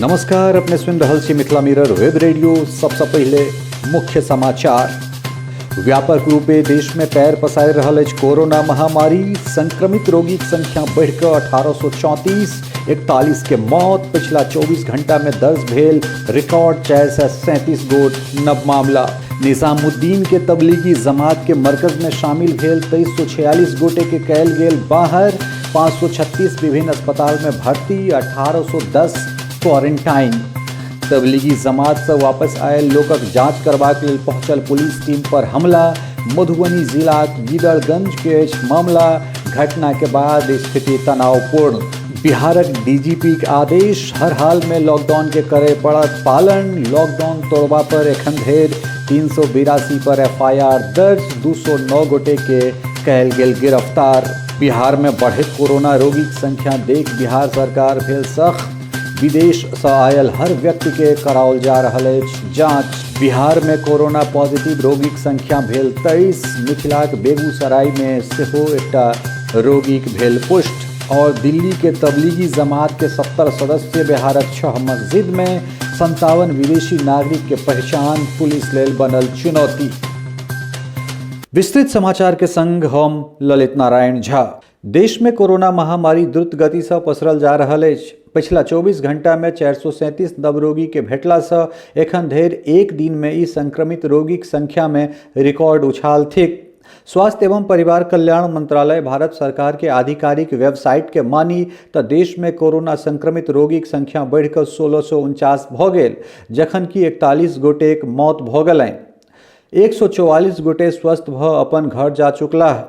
नमस्कार, अपने सुनि रहल छी मिथिला मिरर वेब रेडियो। सबसँ पहिले मुख्य समाचार। व्यापक रूपे देश में पैर पसारि रहल अछि कोरोना महामारी। संक्रमित रोगीक संख्या बढ़ि कऽ 1834, 41 के मौत। पिछला 24 घंटा में दर्ज भेल रिकॉर्ड 437 गोट नव मामला। निजामुद्दीन के तबलीगी जमात के मरकज में शामिल भेल 2346 गोटे के कयल गेल बाहर। 536 विभिन्न अस्पताल में भर्ती, 1810 क्वारंटाइन। तबलीगी जमात से वापस आयल लोकक जांच करबाक लेल पहुंचल पुलिस टीम पर हमला। मधुबनी जिलाक गीदड़गंज के अछि मामला। घटना के बाद स्थिति तनावपूर्ण। बिहारक डीजीपी के आदेश, हर हाल में लॉकडाउन के करे पड़त पालन। लॉकडाउन तोड़बा पर एखन धरि 382 पर एफआईआर दर्ज, 209 गोटे के कयल गेल गिरफ्तार। बिहार में बढ़ैत कोरोना रोगीक संख्या देख बिहार सरकार भेल सख्त। विदेश सँ आयल हर व्यक्ति के कराओल जा रहल अछि जांच। बिहार में कोरोना पॉजिटिव रोगीक संख्या भेल 23। मिथिलाक बेगूसराय में सेहो एकटा रोगीक भेल पुष्ट। और दिल्ली के तबलीगी जमात के 70 सदस्य बिहारक 6 मस्जिद में 57 विदेशी नागरिक के पहचान, पुलिस लेल बनल चुनौती। विस्तृत समाचार के संग हम ललित नारायण झा। देश में कोरोना महामारी द्रुत गति से पसरल जा रहल अछि। पिछला 24 घंटा में 437 नव रोगी के भेटला से एखन धरि एक दिन में ई संक्रमित रोगीक संख्या में रिकॉर्ड उछाल थिक। स्वास्थ्य एवं परिवार कल्याण मंत्रालय भारत सरकार के आधिकारिक वेबसाइट के मानी तऽ देश में कोरोना संक्रमित रोगीक संख्या बढ़ि कऽ 1649 भऽ गेल, जखन कि 41 गोटेक मौत भऽ गेलनि। 144 गोटे स्वस्थ भऽ अपन घर जा चुकलाह।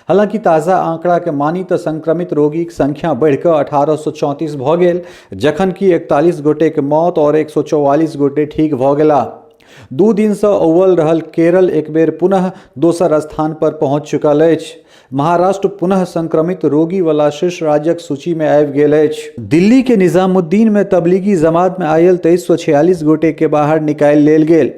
हालांकि ताज़ा आंकड़ा के मानी तऽ संक्रमित रोगीक संख्या बढ़ि कऽ 1834 भऽ गेल, जखन कि 41 गोटेक मौत और 144 गोटे ठीक भऽ गेलाह। 2 दिनसँ अव्वल रहल केरल एक बेर पुनः दोसर स्थान पर पहुंच चुकल अछि। महाराष्ट्र पुनः संक्रमित रोगी वाला शीर्ष राज्यक सूची में आबि गेल अछि। दिल्ली के निजामुद्दीन में तबलीगी जमात में आयल 2346 गोटे के बाहर निकालि लेल गेल,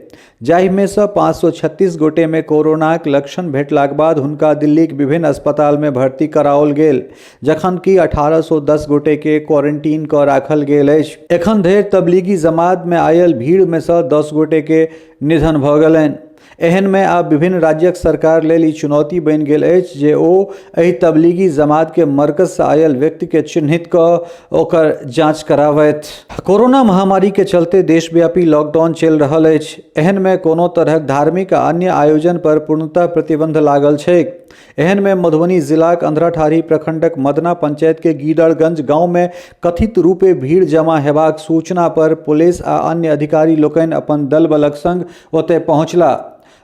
जाहिमे सँ 536 गोटे में कोरोनाक लक्षण भेटलाक बाद हुनका दिल्लीक विभिन्न अस्पताल में भर्ती कराओल गेल, जखन कि 1810 गोटे के क्वारंटीन कऽ राखल गेल अछि। एखन धरि तबलीगी जमात में आयल भीड़ में सँ 10 गोटे के निधन भऽ गेलनि। एहन में आब विभिन्न राज्यक सरकार लेल ई चुनौती बनि गेल अछि जे ओ एहि तबलीगी जमात के मरकज सँ आयल व्यक्ति के चिन्हित कऽ ओकर जांच कराबथि। कोरोना महामारी के चलते देशव्यापी लॉकडाउन चलि रहल अछि। एहन में कोनो तरहक धार्मिक आ अन्य आयोजन पर पूर्णतः प्रतिबंध लागल छैक। एहन में मधुबनी जिलाक अंधराठाढ़ी प्रखंडक मदना पंचायत के गीदड़गंज गांव में कथित रूपे भीड़ जमा हेबाक सूचना पर पुलिस आ अन्य अधिकारी लोकनि अपन दल बलक संग ओतय पहुंचला।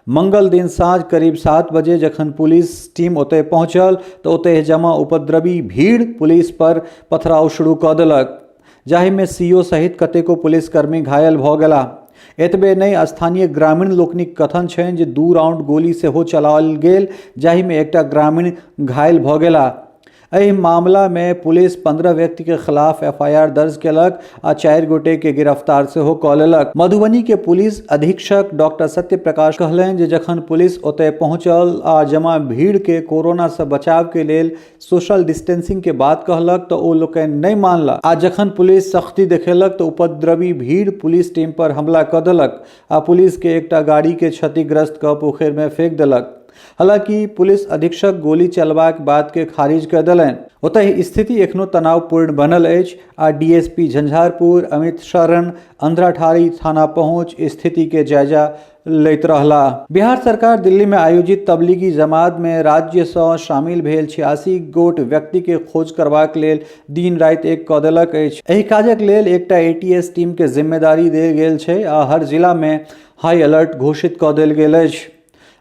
मंगल दिन साँझ करीब 7 बजे जखन पुलिस टीम ओतय पहुंचल तऽ ओतय जमा उपद्रवी भीड़ पुलिस पर पथराव शुरू कऽ देलक, जाहिमे सीओ सहित कतेको पुलिसकर्मी घायल भऽ गेलाह। एतबे नहि, स्थानीय ग्रामीण लोकनिक कथन छनि जे 2 राउंड गोली सेहो चलाओल गेल, जाहिमे एकटा ग्रामीण घायल भऽ गेलाह। एहि मामला मे पुलिस 15 व्यक्ति के खिलाफ एफआईआर दर्ज केलक आ 4 गोटे के गिरफ्तार सेहो कऽ लेलक। मधुबनी के पुलिस अधीक्षक डॉक्टर सत्य प्रकाश कहलनि जे जखन पुलिस ओतय पहुंचल आ जमा भीड़ के कोरोना सँ बचाव के लेल सोशल डिस्टेंसिंग के बात कहलक तऽ ओ लोकनि नहि मानला आ जखन पुलिस सख्ती देखेलक तऽ उपद्रवी भीड़ पुलिस टीम पर हमला कऽ देलक आ पुलिस के एकटा गाड़ी के क्षतिग्रस्त कऽ पोखरि मे फेंक देलक। हालांकि पुलिस अधीक्षक गोली चलबाक बात के खारिज कऽ देलनि। ओतहि स्थिति एखनो तनावपूर्ण बनल अछि आ डीएसपी झंझारपुर अमित शरण अंधराठाढ़ी थाना पहुंच स्थिति के जायजा लैत रहलाह। बिहार सरकार दिल्ली में आयोजित तबलीगी जमात में राज्य सँ शामिल भेल 86 गोट व्यक्ति के खोज करबाक लेल दिन राति एक कऽ देलक अछि। एहि काजक लेल एकटा एटीएस टीम के जिम्मेदारी देल गेल छै आ हर जिला में हाई अलर्ट घोषित कऽ देल गेल अछि।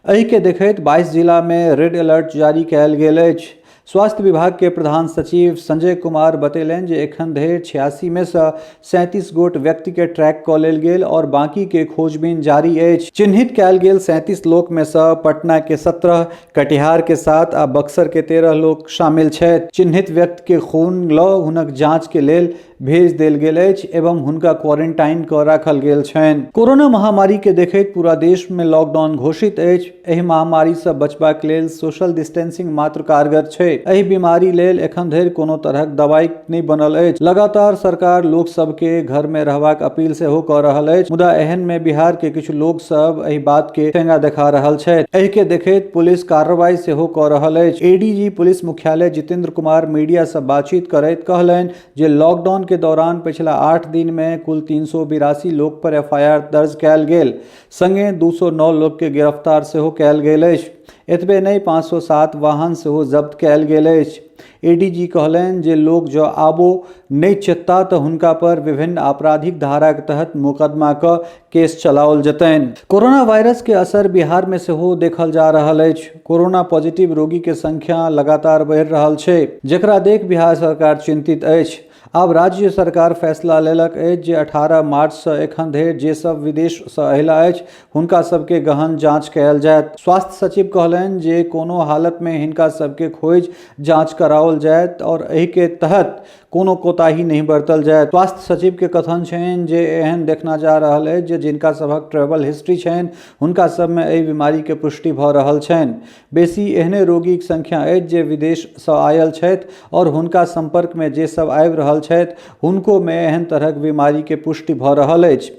एहि के देखैत 22 जिला में रेड अलर्ट जारी कयल गेल अछि। स्वास्थ्य विभाग के प्रधान सचिव संजय कुमार बतेलनि जे एखन धरि 86 में सँ 37 गोट व्यक्ति के ट्रैक कऽ लेल गेल और बाकी के खोजबीन जारी अछि। चिन्हित कयल गेल 37 लोक में सँ पटना के 17, कटिहार के 7 आ बक्सर के 13 लोक शामिल छथि। चिन्हित व्यक्ति के खून लऽ हुनक जांच के लेल भेज देल गेल अछि एवं हुनका क्वारेंटाइन कऽ राखल गेल छनि। कोरोना महामारी के देखैत पूरा देश मे लॉकडाउन घोषित अछि। एहि महामारी सँ बचबाक लेल सोशल डिस्टेंसिंग मात्र कारगर छै। एहि बीमारी लेल एखन धरि कोनो तरहक दवाई नहि बनल अछि। लगातार सरकार लोक सब के घर मे रहबाक अपील सेहो कऽ रहल अछि, मुदा एहन मे बिहार के किछु लोक सब एहि बात के ठेंगा देखा रहल छथि। एहि के देखैत पुलिस कार्रवाई सेहो कऽ रहल अछि। एडीजी पुलिस मुख्यालय जितेंद्र कुमार मीडिया सँ बातचीत करैत कहलनि जे लॉकडाउन के दौरान पिछला 8 दिन मे कुल 382 लोक पर एफआईआर दर्ज कयल गेल, संगे 209 लोक के गिरफ्तार सेहो कयल गेल अछि। एतबे नहि, 507 वाहन सेहो जब्त कयल गेल अछि। एडीजी कहलनि जे लोक जँ आबो नहि चेतता तऽ हुनका पर विभिन्न आपराधिक धाराक तहत मुकदमा कऽ केस चलाओल जेतनि। कोरोना वायरस के असर बिहार मे सेहो देखल जा रहल अछि। कोरोना पॉजिटिव रोगी के संख्या लगातार बढ़ि रहल छै, जकरा देख बिहार सरकार चिंतित अछि। आब राज्य सरकार फैसला लेलक अछि जे 18 मार्च सँ एखन धरि जे सब विदेश सँ अयला अछि हुनका सबके गहन जांच कयल जायत। स्वास्थ्य सचिव कहलनि जे कोनो हालत मे हिनका सबके खोजि जांच कराओल जायत और एहि के तहत कोनो कोताही नहि बरतल जायत। स्वास्थ्य सचिव के कथन छनि जे एहन देखना जा रहल अछि जे जिनका सभक ट्रेवल हिस्ट्री छनि हुनका सबमे एहि बीमारी के पुष्टि भऽ रहल छनि। बेसी एहने रोगीक संख्या अछि जे विदेश सँ आयल छथि और हुनका संपर्क मे जे सब आबि रहल छथि हुनको मे एहन तरहक बीमारी के पुष्टि भऽ रहल अछि।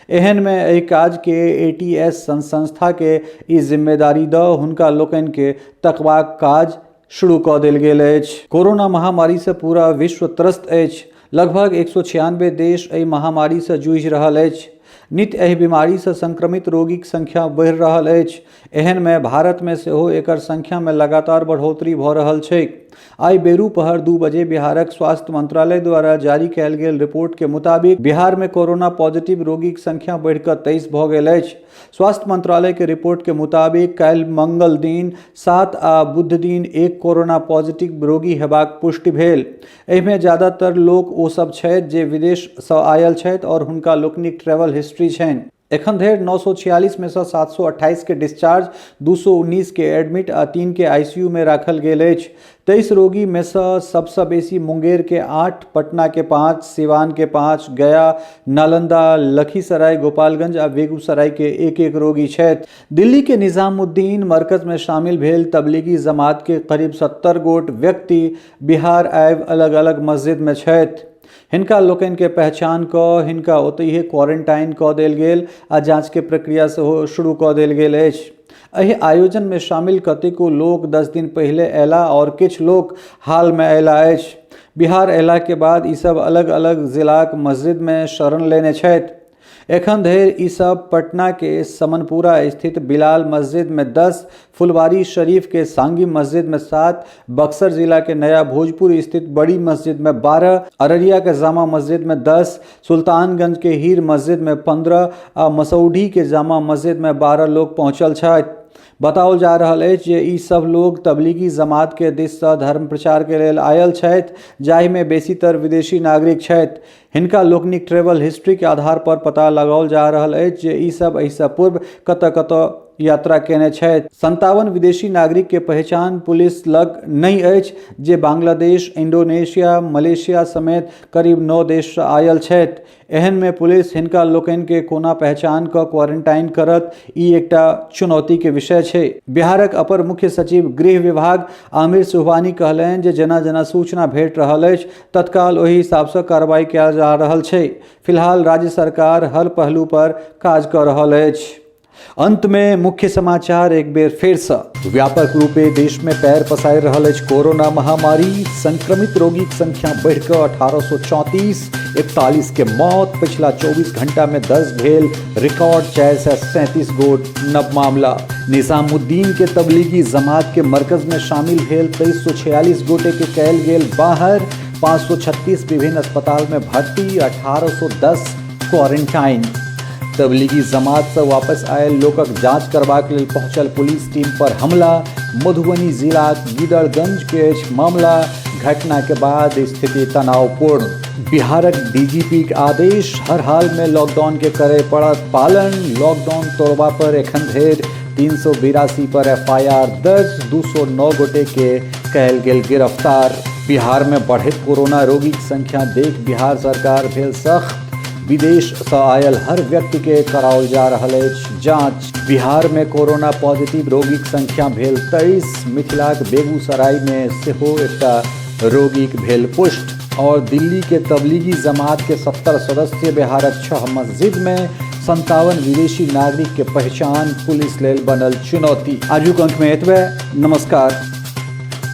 एहन मे एहि काज के एटीएस सन संस्था के ई जिम्मेदारी दऽ हुनका लोकनि के तकबाक काज शुरू कऽ देल गेल अछि। कोरोना महामारी सँ पूरा विश्व त्रस्त अछि। लगभग 196 देश एहि महामारी सँ जूझि रहल अछि। नित्य एहि बीमारी सँ संक्रमित रोगीक संख्या बढ़ि रहल अछि। एहन मे भारत मे सेहो एकर संख्या मे लगातार बढ़ोतरी भऽ रहल छैक। आइ बेरू पहर 2 बजे बिहारक स्वास्थ्य मंत्रालय द्वारा जारी कयल गेल रिपोर्ट के मुताबिक बिहार मे कोरोना पॉजिटिव रोगीक संख्या बढ़ि कऽ 23 भऽ गेल अछि। स्वास्थ्य मंत्रालय के रिपोर्ट के मुताबिक काल्हि मंगल दिन 7 आ बुध दिन 1 कोरोना पॉजिटिव रोगी हेबाक पुष्टि भेल। एहिमे ज्यादातर लोक ओ सब छथि जे विदेश सँ आयल छथि और हुनका लोकनिक ट्रेवल हिस्ट्री छनि। एखन धरि 946 मे सँ 728 के डिस्चार्ज, 219 के एडमिट आ 3 के आईसीयू मे राखल गेल अछि। 23 रोगी मे सँ सबसँ बेसी मुंगेर के 8, पटना के 5, सिवान के 5, गया, नालंदा, लखीसराय, गोपालगंज आ बेगूसराय के 1-1 रोगी छथि। दिल्ली के निजामुद्दीन मरकज में शामिल भेल तबलीगी जमात के करीब 70 गोट व्यक्ति बिहार आबि अलग-अलग मस्जिद में छथि। हिनका लोकनि के पहचान कऽ हिनका ओतहिये क्वारेंटाइन कऽ देल गेल आ जांच के प्रक्रिया सेहो शुरू कऽ देल गेल अछि। एहि आयोजन में शामिल कतेको लोक 10 दिन पहिले अयला और किछु लोक हाल में अयला अछि। बिहार अयला के बाद ई सब अलग-अलग जिलाक मस्जिद में शरण लेने छथि। एखन धरि ई सब पटना के समनपुरा स्थित बिलाल मस्जिद में 10, फुलवारी शरीफ के सांगी मस्जिद में 7, बक्सर जिला के नया भोजपुर स्थित बड़ी मस्जिद में 12, अररिया के जामा मस्जिद में 10, सुल्तानगंज के हीर मस्जिद में 15 आ मसौढ़ी के जामा मस्जिद में 12 लोग पहुंचल छथि। बताओल जा रहल अछि जे ई सब लोग तबलीगी जमात के दिस सँ धर्म प्रचार के लेल आयल छथि, जाहि में बेसीतर विदेशी नागरिक छथि। हिनका लोकनिक ट्रेवल हिस्ट्री के आधार पर पता लगाओल जा रहल अछि जे ई सब एहिसँ पूर्व कतऽ-कतऽ यात्रा केने छथि। 57 विदेशी नागरिक के पहचान पुलिस लग नहि अछि जे बांग्लादेश, इंडोनेशिया, मलेशिया समेत करीब 9 देश सँ आयल छथि। एहन मे पुलिस हिनका लोकनि के कोना पहचान कऽ क्वारेंटाइन करत, ई एकटा चुनौती के विषय छै। बिहारक अपर मुख्य सचिव गृह विभाग आमिर सुबहानी कहलनि जे जेना-जेना सूचना भेट रहल अछि तत्काल ओहि हिसाबसँ कार्रवाई कयल जा रहल छै। फिलहाल राज्य सरकार हर पहलू पर काज कऽ रहल अछि। अंत में मुख्य समाचार एक बेर फेर सँ। व्यापक रूपे देश में पैर पसारि रहल अछि कोरोना महामारी। संक्रमित रोगीक संख्या बढ़ि कऽ 1834, 41 के मौत। पिछला 24 घंटा में दर्ज भेल रिकॉर्ड 437 गोट नव मामला। निजामुद्दीन के तबलीगी जमात के मरकज में शामिल भेल 2346 गोटे के कयल गेल बाहर। 536 विभिन्न अस्पताल में भर्ती, 1810 क्वारंटाइन। तबलीगी जमात से वापस आयल लोकक जांच करबाक लेल पहुंचल पुलिस टीम पर हमला। मधुबनी जिलाक गिदड़गंज के अछि मामला। घटना के बाद स्थिति तनावपूर्ण। बिहारक डीजीपी के आदेश, हर हाल में लॉकडाउन के करे पड़त पालन। लॉकडाउन तोड़बा पर एखन धरि 382 पर एफआईआर दर्ज, 209 गोटे के कयल गेल गिरफ्तार। बिहार में बढ़ैत कोरोना रोगीक संख्या देख बिहार सरकार भेल सख्त। विदेश सँ आयल हर व्यक्ति के कराओल जा रहल अछि जांच। बिहार में कोरोना पॉजिटिव रोगीक संख्या भेल 23। मिथिलाक बेगूसराय में सेहो एकटा रोगीक भेल पुष्ट। और दिल्ली के तबलीगी जमात के 70 सदस्य बिहारक 6 मस्जिद में 57 विदेशी नागरिक के पहचान, पुलिस लेल बनल चुनौती। आजुक अंक में एतबे। नमस्कार।